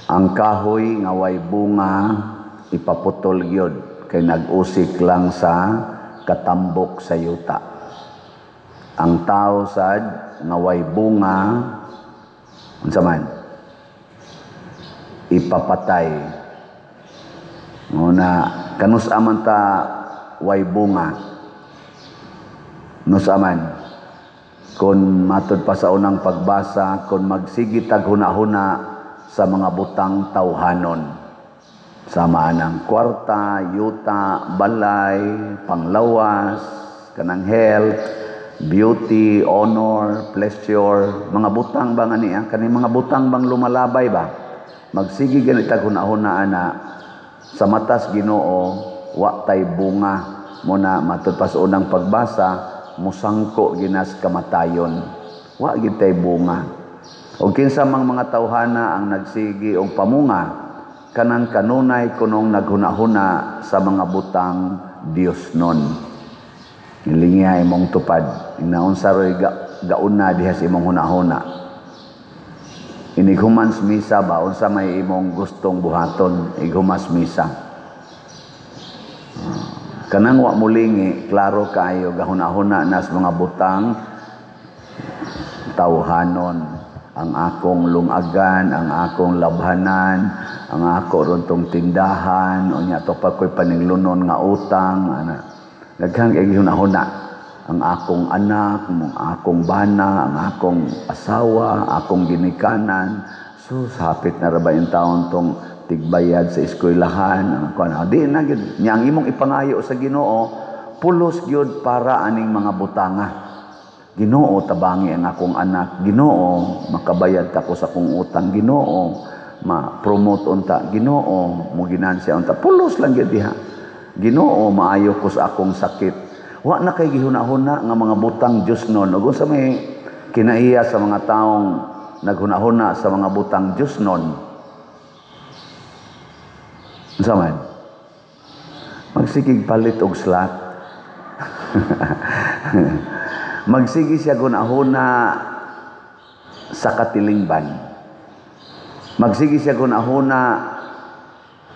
Ang kahoy nga way bunga ipaputol gyud kay nag-usik lang sa katambok sa yuta. Ang tao sad nga way bunga, unsa man? Ipapatay. Muna kanus man ta way bunga? Nusa man? Kung matud pa sa unang pagbasa, kung magsige tag huna-huna sa mga butang tawhanon, sama ng kwarta, yuta, balay, panglawas, kanang health, beauty, honor, pleasure, mga butang ba nga niya, kani mga butang bang lumalabay ba? Magsige gani tag huna-huna ana, sa matas Ginoo wa tay bunga. Mo na matud pa sa unang pagbasa, musangko ginas kamatayon. Wa gid tay bunga. O kinsa mang mga tawhana ang nagsigi og pamunga? Kanang kanunay kunong naghuna-huna sa mga butang Dios nun. Nilingiha imong tupad. Inaunsa roy gauna diha sa imong hunahuna? Inig human misa ba, unsa may imong gustong buhaton ighumas misa? Kanang wa mulingi, klaro kaayo gahuna-huna nas mga butang tawhanon. Ang akong lungagan, ang akong labhanan, ang ako ron tong tindahan, unya to pa ko'y paninglunon nga utang, ana. Daghan kay hunahuna. Ang akong anak, ang akong bana, ang akong asawa, akong ginikanan. So, hapit na ra ba yung taon tong tigbayad sa eskwelahan, ang kuan. Di na gyud. Nya ang imong ipangayo sa Ginoo, pulos gyud para aning mga butanga. Ginoo, tabangi ang akong anak. Ginoo, makabayad ta ko sa akong utang. Ginoo, ma-promote unta. Ginoo, moginansya unta. Pulos lang gyud diha. Ginoo, maayo ko sa akong sakit. Wa na kay gihuna-huna nga mga butang Diyos nun. Ug unsa may kinaiya sa mga taong naghuna-huna sa mga butang Diyos nun? Unsa man? Magsigig palit og slot. Magsige siya hunahuna sa katilingban. Magsige siya hunahuna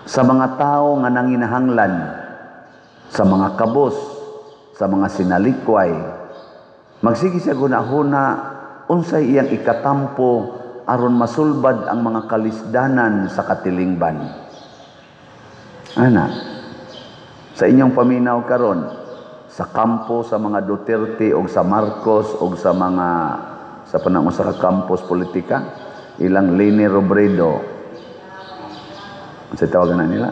sa mga tao nga nanginahanglan, sa mga kabos, sa mga sinalikway. Magsige siya hunahuna unsay iyang ikatampo aron masulbad ang mga kalisdanan sa katilingban. Ana, sa inyong paminaw karon, sa kampo sa mga Duterte o sa Marcos o sa mga sa panahon sa campus politika, ilang Leni Robredo, sa tawagan na nila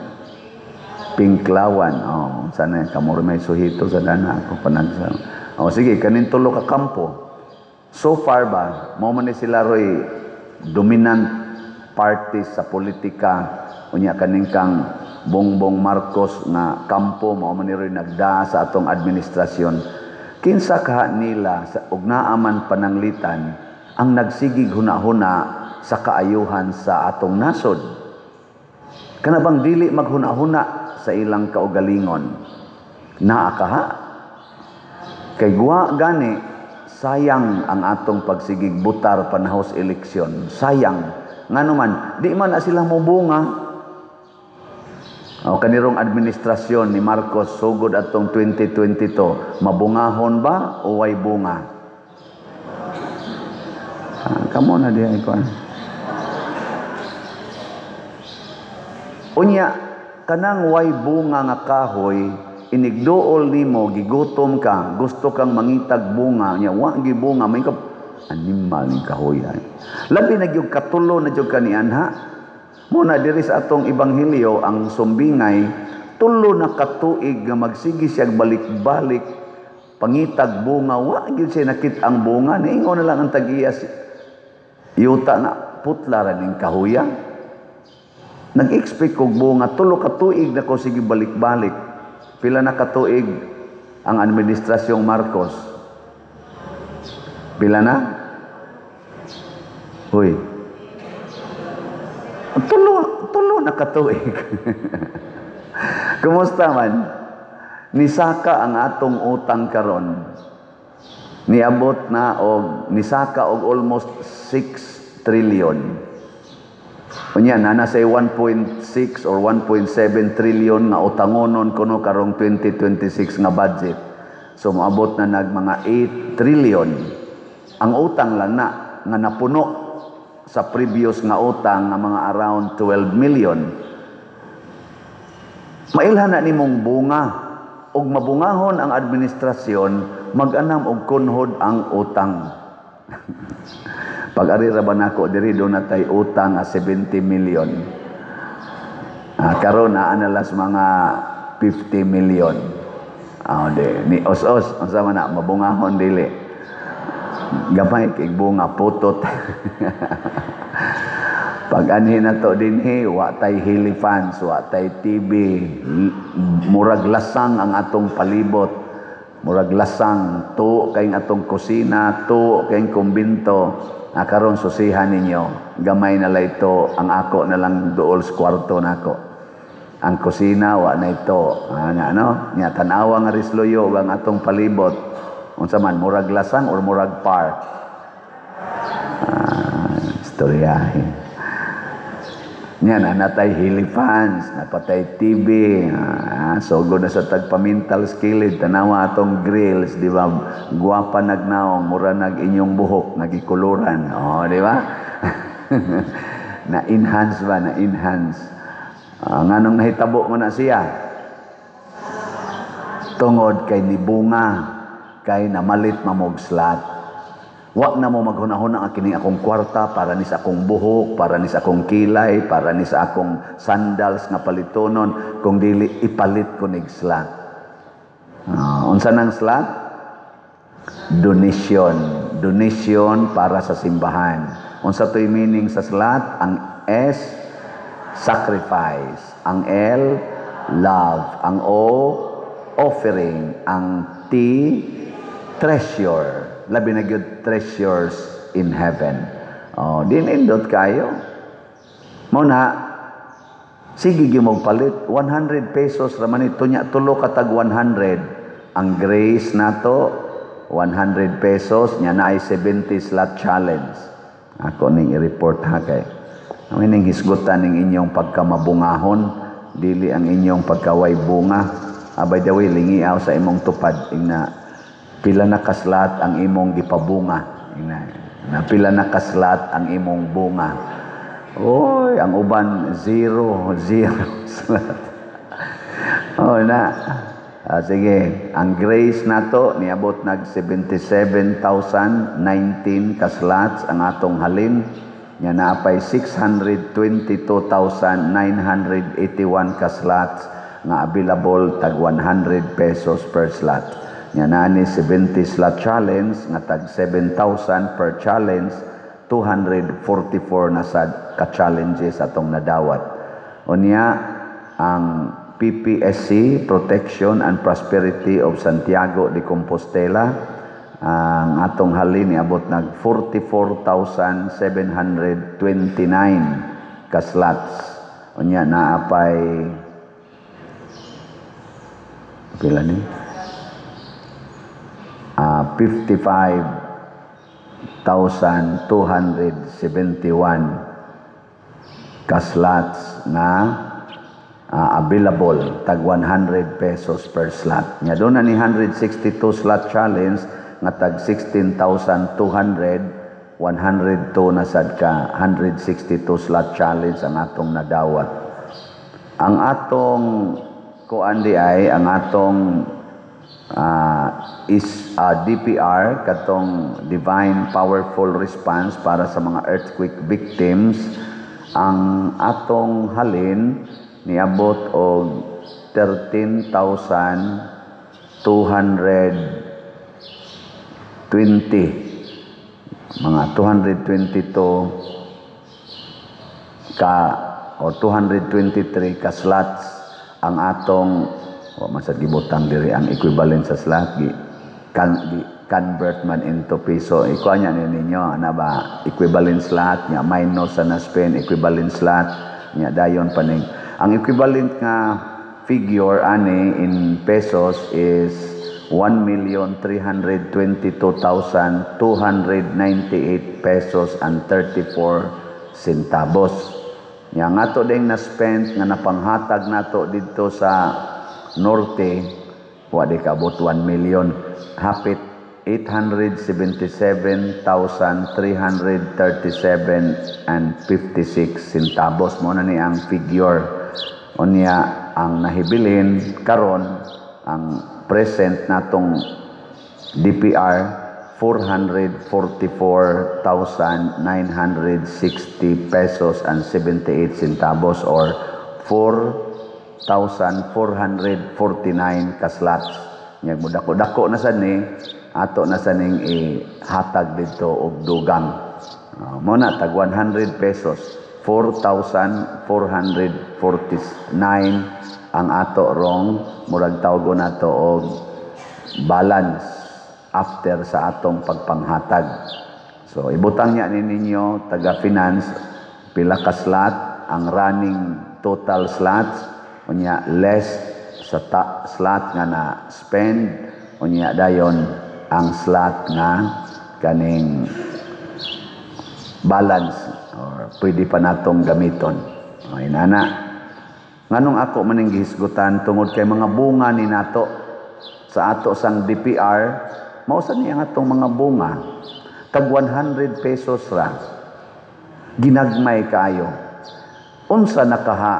Pinklawan, oh, sana kamo may suhito sa dana ako panagsa. Oh, sige, kanin tulo ka kampo so far ba, mao man ni sila roy dominant party sa politika. Unya kaning kang Bongbong Marcos nga kampo, mao man ni roy nagdaa sa atong administrasyon. Kinsa kaha nila sa ug naa man pananglitan ang nagsigig hunahuna sa kaayuhan sa atong nasod? Kana bang dili maghunahuna sa ilang kaugalingon? Naa kaha? Kay guwa gani, sayang ang atong pagsigig butar panahos eleksyon. Sayang. Ngano man, di man na sila mobunga. O kanirong administrasyon ni Marcos sugod atong 2022, mabungahon ba o way bunga? Ah, kamo na diha ikaw. Unya, kanang way bunga nga kahoy, inigduol nimo, gigutom ka, gusto kang mangitag bunga, nya wa gibunga, may ka animal ning kahoy. Ay. Labi na gyud katulo na gyud kanian ha. Muna diri sa atong ebanghelyo ang sumbingay, tulo na katuig nga magsige siya balik-balik pangitag bunga, wa gyud siya nakit ang bunga. Niingon na lang ang tag-iya, yuta na putla ra ning kahuya. Nag-expect og bunga, tulo ka tuig na ko sige balik-balik. Pila na katuig ang administrasyong Marcos? Pila na? Uy. Tulo na katuig. Kumusta man? Nisaka ang atong utang karon. Niabot na og nisaka og almost 6 trillion. Unya na nasa 1.6 or 1.7 trillion nga utangonon kuno karong 2026 nga budget. So moabot na nag mga 8 trillion. Ang utang lang na nga napuno sa previous nga utang nga mga around 12 million. Mailhan na nimong bunga og mabungahon ang administrasyon, mag-anam og kunhod ang utang. Pag ari ra ba nako diri, duna tay utang nga 70 million. Karon naa na las mga 50 million. De ni os-os, unsa man na, mabungahon dili? Gamay kay bunga, putot. Pag anhi na to dinhi, wa tay helifans, wa tay TV, murag lasang ang atong palibot. Murag lasang, tuo kay atong kusina, tuo kay kumbinto. Karon susihan ninyo, gamay na lang ito, ang ako na lang duol sa kwarto nako. Ang kusina wa na ito. Nga, no? Nya tan-awa nga risloyo ang atong palibot. Unsa man, murag lasang or murag park? Istoryahe. Nya na natay helifans, napatay TV, so na sa tagpamintal skilid, tanawa atong grills, di ba? Guwapa nagnaong, mura nag inyong buhok, nagikuluran. Oh, di ba? Na-enhance ba? Na-enhance. Nganong nahitabo mo na siya? Tungod kay nibunga, kay namalit mamog slot. Wa na mo maghunahuna ang kining akong kwarta para ni sa akong buhok, para ni sa akong kilay, para ni sa akong sandals nga palitonon, kung dili ipalit ko nig slot. Unsa nang slot? Donation. Donation para sa simbahan. Unsa to'y meaning sa slot? Ang S, sacrifice. Ang L, love. Ang O, offering. Ang T, treasure. Labi na gyud treasures in heaven. Oh, di nindot kayo. Mo na sige gyud mong palit 100 pesos ra man ito nya, tulo ka tag 100. Ang grace nato 100 pesos nya, naay 70 slot challenge. Ako ning i-report ha, kay ang ning hisgutan ning inyong pagkamabungahon, dili ang inyong pagkaway bunga. By the way, lingiaw sa imong tupad, ingna pila na ka-slot ang imong gipabunga. Ingna na pila na ka-slot ang imong bunga. Oy, ang uban zero, zero slot. Oh na. Sige, ang grace nato niabot nag 77,019 ka slots ang atong halin. Nya naapay 622,981 ka slots nga available, tag 100 pesos per slot. Nya naani 70 slot challenge nga tag 7,000 per challenge, 244 na sad ka challenges atong nadawat. Unya ang PPSC, Protection and Prosperity of Santiago de Compostela, ang atong halin niabot nag 44,729 ka slots. Unya naapay pila ni? 55,271 ka slots na available, tag 100 pesos per slot. Nya duna ni 162 slot challenge nga tag 16,200, 102 na sad ka 162 slot challenge ang atong nadawat. Ang atong kuan di ay ang atong is DPR, katong Divine Powerful Response para sa mga earthquake victims, ang atong halin niabot og 13,220, mga 222 ka o 223 ka slots ang atong. Wa man sad gibutang diri ang equivalent sa slot, gi kan gi convert man into piso. Ikuha niya ni ninyo ana ba, equivalent slot nya minus sa na-spend, equivalent slot nya dayon paning ang equivalent nga figure ani in pesos is 1,322,298 pesos and 34 centavos. Nya nga ato ding na-spend nga napanghatag nato didto sa norte, wa di kaabot 1 million, hapit 877,337 and 56 centavos mo na ni ang figure. Unya ang nahibilin karon, ang present natong DPR, 444,960 pesos and 78 centavos or 4,449 ka slots. Nya dako-dako na sad ni ato na sa ning ihatag didto og dugang. Mo na tag 100 pesos, 4,449 ang ato rong murag tawgon nato og balance after sa atong pagpanghatag. So ibutang niya ni ninyo taga finance pila ka slot ang running total slots, unya less sa slot nga na spend, unya dayon ang slot nga kaning balance or pwede pa natong gamiton. O, inana. Nganong ako maning gihisgutan? Tungod kay mga bunga ni nato sa ato sang DPR, mao sa niya ang atong mga bunga. Tag 100 pesos ra. Ginagmay kaayo. Unsa nakaha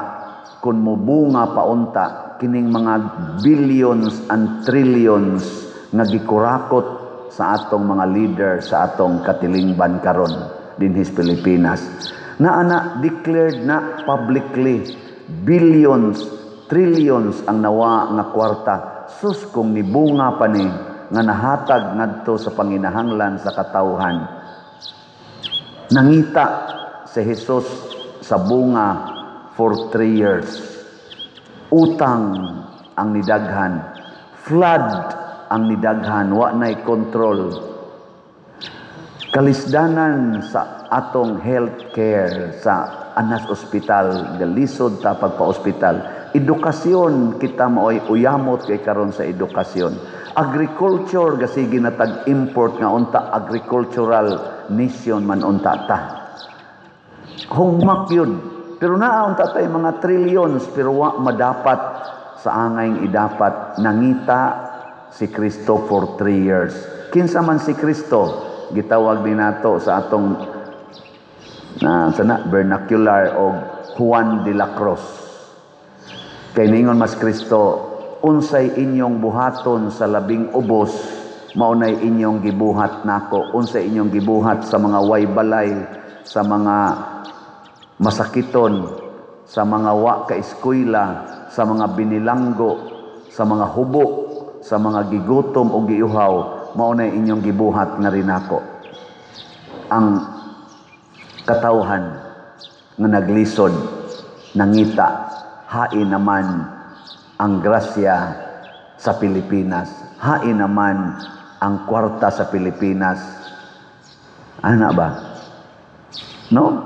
kung mobunga paunta kining mga billions and trillions nga gikurakot sa atong mga leader sa atong katilingban karon dinhis Pilipinas? Na ana, declared na publicly, billions, trillions ang nawa nga kwarta. Sus, kung nibunga pa ni nga nahatag ngadto sa panginahanglan sa katawhan. Nangita si Jesus sa bunga for 3 years. Utang ang nidaghan, flood ang nidaghan, wa nay control, kalisdanan sa atong health care sa Anas Hospital, galisod ta pagpa-ospital. Edukasyon, kita maoy uyamot kay karon sa edukasyon. Agriculture, gasige na tag import nga unta agricultural nation man unta ta. Hugmak yun. Pero naa unta tay mga trillions, pero wa madapat sa angay idapat. Nangita si Kristo for 3 years. Kinsa man si Kristo? Gitawag din nato sa atong na sana vernacular og Juan de la Cruz. Kay ningon mas Kristo, "Unsay inyong buhaton sa labing ubos, mao nay inyong gibuhat nako." Unsay inyong gibuhat sa mga way balay, sa mga masakiton, sa mga wa ka eskwela, sa mga binilanggo, sa mga hubo, sa mga gigutom o giuhaw, mao nay inyong gibuhat nga rinako. Ang katawhan nga naglisod nangita, hain naman ang grasya sa Pilipinas, hain naman ang kwarta sa Pilipinas. Ana ba? No?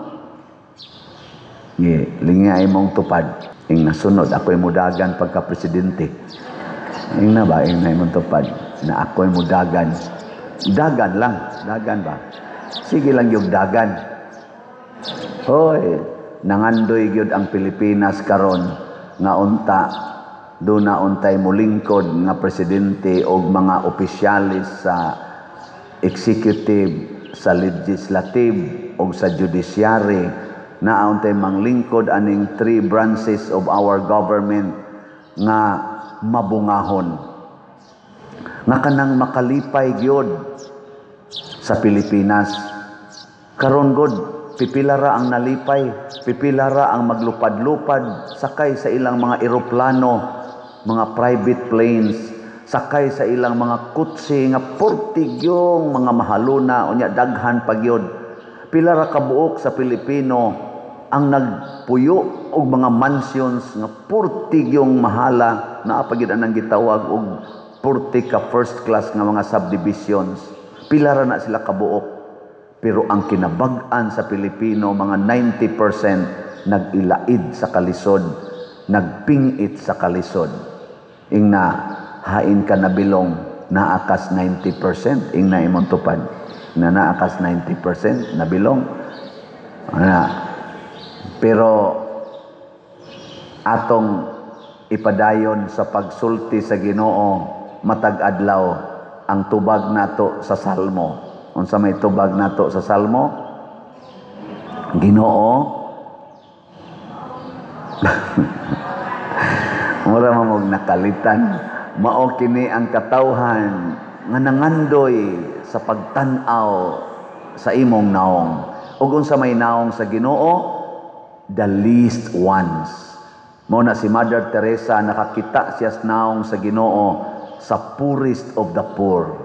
Ye, lingay mong tupad. Ing nasunod, ako'y mudagan pagka presidente. Ing na ba, ing na imong tupad, na ako'y mudagan. Dagan lang, dagan ba? Sige lang yung dagan. Hoy, nangandoy gyud ang Pilipinas karon nga unta duna untay mulingkod nga presidente og mga opisyalis sa executive, sa legislative og sa judiciary, na untay manglingkod aning three branches of our government nga mabungahon, nga kanang makalipay gyud sa Pilipinas. Karon god, pipila ra ang nalipay, pipila ra ang maglupad-lupad sakay sa ilang mga eroplano, mga private planes, sakay sa ilang mga kutsi nga portigyong mga mahaluna, unya daghan pa gyud. Pila ra kabuok sa Pilipino ang nagpuyo og mga mansions nga portigyong mahala, naa pa gyud anang gitawag og porti ka first class nga mga subdivisions? Pila ra na sila kabuok? Pero ang kinabag-an sa Pilipino, mga 90% nag-ilaid sa kalisod, nagpingit sa kalisod. Ing na hain ka nabilong, naakas 90%, ing na imong tupad. Na naakas 90% nabilong. Ana. Pero atong ipadayon sa pagsulti sa Ginoo matag adlaw ang tubag nato sa Salmo. Unsa may tubag nato sa Salmo? Ginoo, mura man og nakalitan. Mao kini ang katawhan nga nangandoy sa pagtan-aw sa imong naong. Ug unsa may naong sa Ginoo? The least ones. Mao na si Mother Teresa, nakakita siya sa naong sa Ginoo sa poorest of the poor.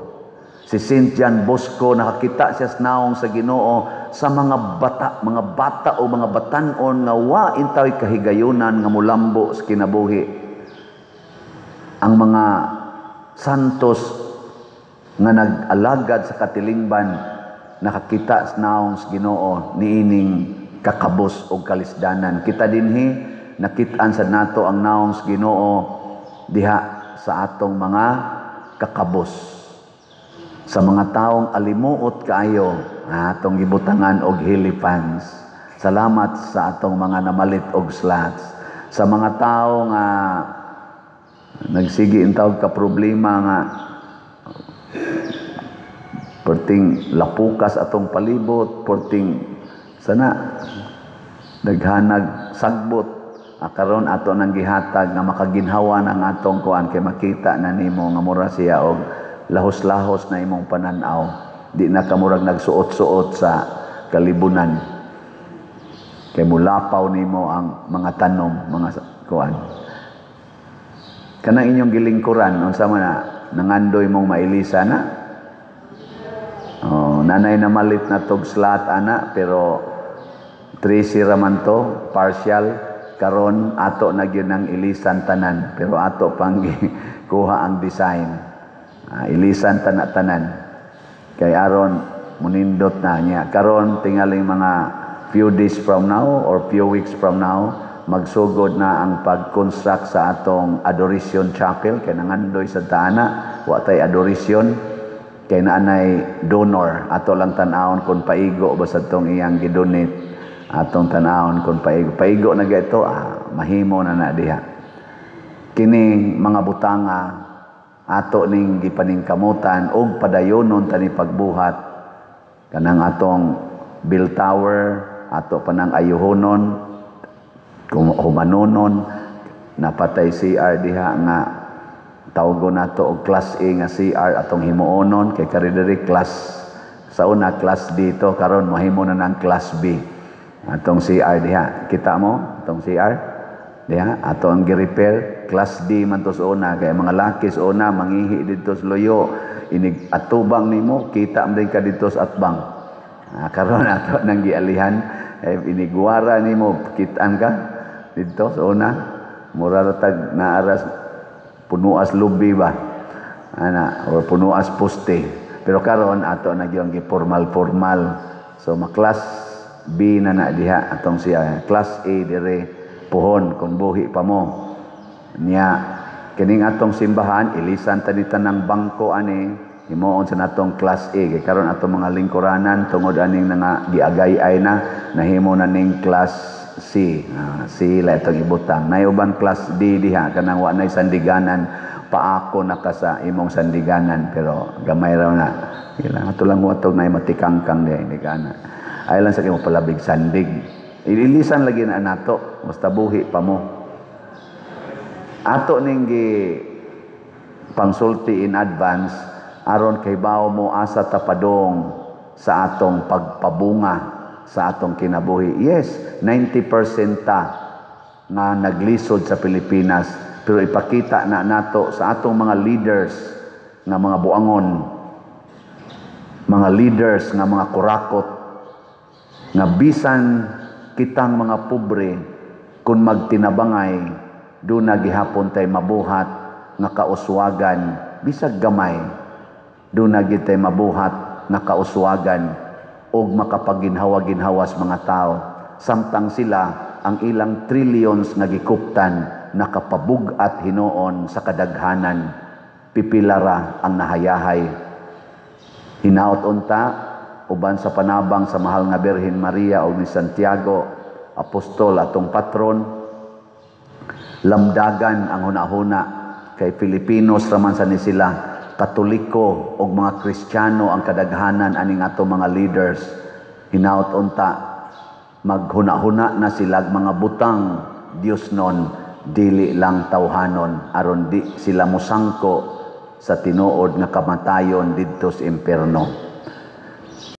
Si Saint John Bosco, nakakita siya sa naong sa Ginoo sa mga bata o mga batanon nga wa intawy kahigayunan nga mulambo sa kinabuhi. Ang mga santos nga nag-alagad sa katilingban, nakakita sa naong sa Ginoo niining kakabos og kalisdanan. Kita dinhi, nakit-an sa nato ang naong sa Ginoo diha sa atong mga kakabos. Sa mga taong alimuot kaayo, atong gibutangan og helifans. Salamat sa atong mga namalit og slats. Sa mga tao nga nagsigi intawag ka problema nga perting lapukas atong palibot, perting sana daghanag sagbot, karon ato nang gihatag nga makaginhawa ng atong kuan kay makita na nimo nga mura siya og lahos-lahos na imong pananaw, di na kamurag nagsuot-suot sa kalibunan kay mulapaw nimo ang mga tanom, mga kuan. Kanang inyong gilingkuran, unsa man na, nangandoy mong mailisa na. Oh, nanay namalit na tog slat ana, pero 3 raman to, partial. Karon ato na gyud ang ilisan tanan, pero ato pang kuha ang design. Ilisan tanan. Kay aron munindot na niya. Karon tingaling mga few days from now or few weeks from now, magsugod na ang pag-construct sa atong Adoration Chapel kay nangandoy sa taana wa tay adoration kay naanay donor. Ato lang tan-awon kung paigo ba sa tong iyang gidonate. Atong tan-awon kung paigo, paigo na ito, mahimo na na diha. Kining mga butanga ato ning gipaningkamutan og padayonon tani pagbuhat. Kanang atong bell tower, ato pa nang ayuhonon, humanonon. Napatay CR diha nga tawgon nato og class A nga CR atong himuonon kay kari diri class sa una class D to, karon mahimo na ng class B atong CR diha. Kita mo atong CR diha, ato ang gi-repair, class D man to sa una kay mga laki sa una mangihi didto sa luyo, inig atubang nimo kita man din ka didto sa atbang. Karon ato nang gialihan eh, inigwara nimo kitaan ka didto sa una, mura ra tag naaras punuas lubi ba ana or punuas poste. Pero karon ato na gyud gi formal formal, so ma-class B na na diha atong siya, class A dire puhon kung buhi pa mo niya. Kining atong simbahan, ilisan ta ni tanang bangko ani, himuon sa natong class A kay karon atong mga lingkuranan, tungod aning nga giagay-ay na, nahimo na ning class C. C la itong ibutang. Nay uban class D diha, kanang wa nay sandiganan, paako na ka sa imong sandiganan, pero gamay raw na. Kailangan ato lang watog na matikangkang diha, hindi ka na. Ay lang sa kimo palabig sandig. Ililisan lagi na nato, basta buhi pa mo. Ato ning gi pangsulti in advance aron kay bawo mo asa tapadong sa atong pagpabunga sa atong kinabuhi. Yes, 90% ta nga naglisod sa Pilipinas, pero ipakita na nato sa atong mga leaders nga mga buangon, mga leaders nga mga kurakot, nga bisan kitang mga pobre, kung magtinabangay, duna gihapon tay mabuhat nga kauswagan, bisag gamay, duna gid tay mabuhat nga kauswagan og makapaginhawa-ginhawas mga tao, samtang sila ang ilang trillions nga gikuptan nakapabug-at hinuon sa kadaghanan, pipilara ang nahayahay. Hinaot unta uban sa panabang sa mahal nga Birhen Maria o ni Santiago. Apostol, atong patron, lamdagan ang hunahuna kay Filipinos raman sa ni sila, Katoliko og mga Kristiyano ang kadaghanan aning ato mga leaders. Hinaot unta maghuna-huna na sila mga butang Dios non, dili lang tawhanon, aron di sila musangko sa tinuod nga kamatayon didto sa impierno.